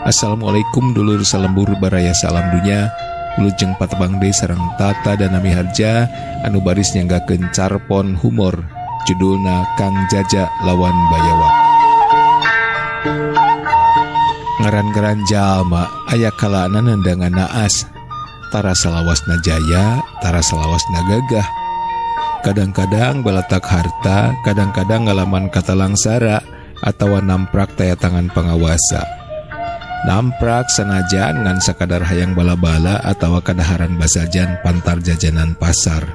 Assalamualaikum dulur salembur baraya salam dunya Wilujeng patepang deui sareng Tata dan Nami Harja anu baris nyanggakeun carpon humor judulna Kang Jaja lawan Bayawak. Ngaran-ngaran jalma aya kalana nendangan naas tara salawasna jaya tara salawasna gagah. Kadang-kadang balatak harta, kadang-kadang ngalaman kata langsara atawa namprak taya tangan pangawasa. Namprak sanajan ngan sakadar hayang bala-bala atawa kadaharan basajan pantar jajanan pasar.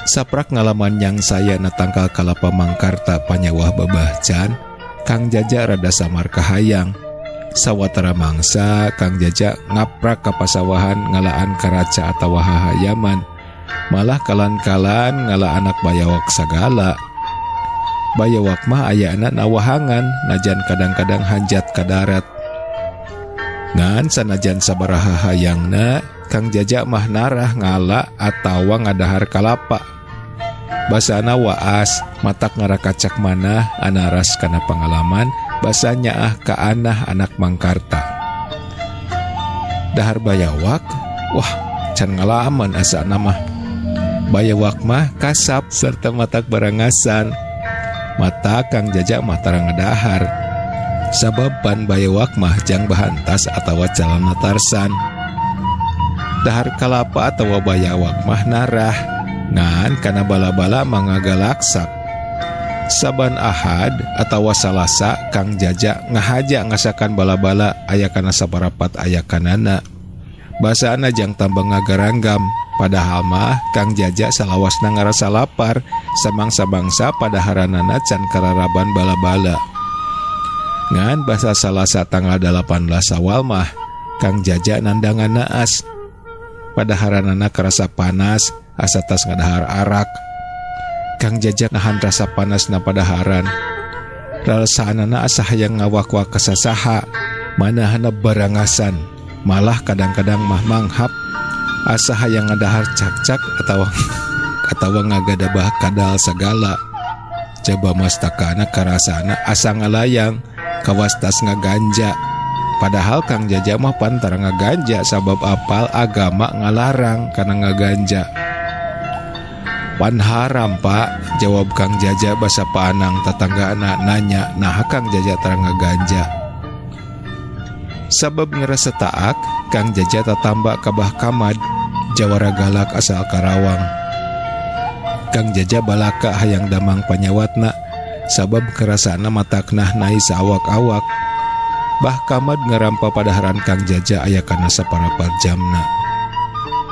Saprak ngalaman yang saya natangkal kalapa mangkarta panyawah babahcan, Kang Jaja rada samar kahayang. Sawatara mangsa, Kang Jaja ngaprak ka pasawahan ngalaan karaca atawa hahayaman. Malah kalan-kalan ngala anak bayawak sagala. Bayawak mah ayana nawahangan najan kadang-kadang hanjat ka darat. Ngan sanajan sabaraha hayangna, Kang Jaja mah narah ngala atawa ngadahar kalapa. Basana waas, matak ngarakacak manah anaras kana pangalaman, basa nyaah ka anah anak mangkarta. Dahar bayawak, wah can ngalaman asana mah. Bayawak mah kasap serta matak barangasan. Mata Kang Jaja mah tara ngadahar. Sabab pan bayawak mah jang bahantas atawa calana tarsan. Dahar kalapa atawa bayawak mah narah. Ngan kana bala-bala mangagalaksak. Saban Ahad atawa Salasa Kang Jaja ngahaja ngasakan bala-bala aya kana saparapat ayakanana. Basana jang tambah ngagaranggam. Padahal mah Kang Jaja salawasna ngarasa lapar, samangsa-bangsa padaharanana can kararaban bala-bala. Ngan basa Salasa tanggal 18 Sawal mah Kang Jaja nandangan naas. Padaharanana karasa panas, asa tas ngadahar arak. Kang Jaja nahan rasa panasna padaharan. Rarasaanana asa hayang ngawak-wak kasasaha, manahana barangasan, malah kadang-kadang mah manghap. Asa hayang ngadahar cak-cak atawa ngagadabah kadal sagala. Jaba mastakana karasana asa ngalayang, kawas tas ngaganja. Padahal Kang Jaja mah pan tara ngaganja sabab apal agama ngalarang kana ngaganja. Pan haram pak, jawab Kang Jaja basa paanang tatanggaana nanya, nah Kang Jaja tara ngaganja. Sabab ngerasa taak, Kang Jaja tatamba ka Bah Kamad, jawara galak asal Karawang. Kang Jaja balaka hayang damang panyawatna, sabab kerasana mataknah nai saawak-awak. Bah Kamad ngarampa padaharan Kang Jaja aya kana saparapat jamna.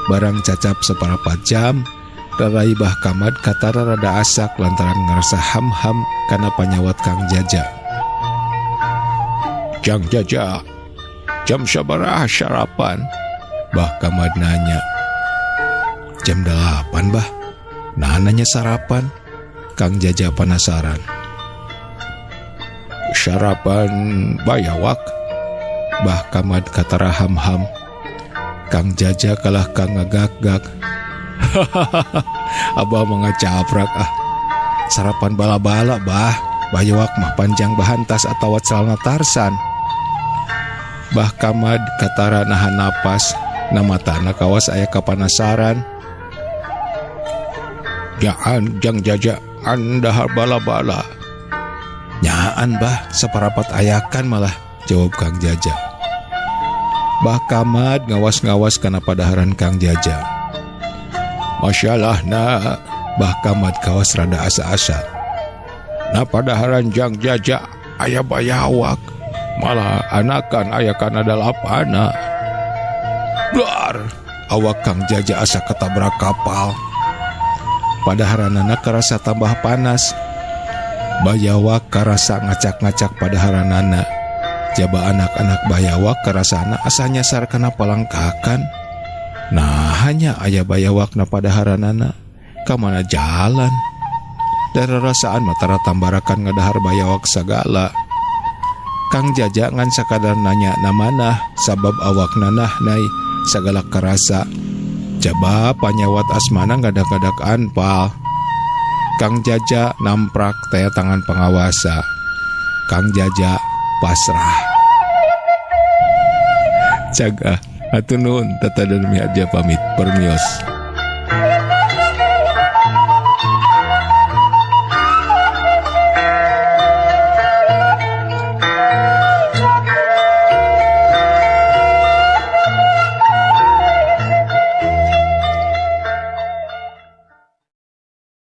Barang cacap saparapat jam, rarai Bah Kamad katara rada asak lantaran ngerasa ham-ham kana panyawat Kang Jaja. Jang Jaja, jam sabaraha sarapan? Bah Kamad nanya. Jam 8 bah. Nah nanya sarapan. Kang Jaja penasaran. Sarapan bayawak? Bah Kamad katara ham-ham. Kang Jaja kalah kang ngagak-gak. Abah mengacaprak ah. Sarapan bala-bala bah. Bayawak mah panjang bahantas atawa celana tarsan. Bah Kamad katara nahan napas. Namatana kawas aya kapanasaran. Jaan jang Jaja andahar bala-bala. Nyaan bah, separapat ayakan malah, jawab Kang Jaja. Bah Kamad ngawas-ngawas kana padaharan Kang Jaja. Masyalah na, Bah Kamad kawas rada asa-asa. Na padaharan jang Jaja aya bayawak, malah anakan ayakan ada lapana. Dar, awak Kang Jaja asa ketabrak kapal. Padaharanana karasa tambah panas. Bayawak karasa ngacak-ngacak padaharanana. Jaba anak-anak bayawak karasana asa nyasar kana palangkakan. Nah hanya aya bayawak na padaharanana. Kamana jalan? Dararasaan matara tambarakan ngadahar bayawak sagala. Kang Jaja ngan sakadar nanya namanah sabab awak nanah nai sagala karasa. Jaba panyawat asmana ngadak-ngadak anpal. Kang Jaja namprak taya tangan pangawasa. Kang Jaja pasrah. Cag ah. Hatur nuhun, Tata dan Miharja pamit. Permios.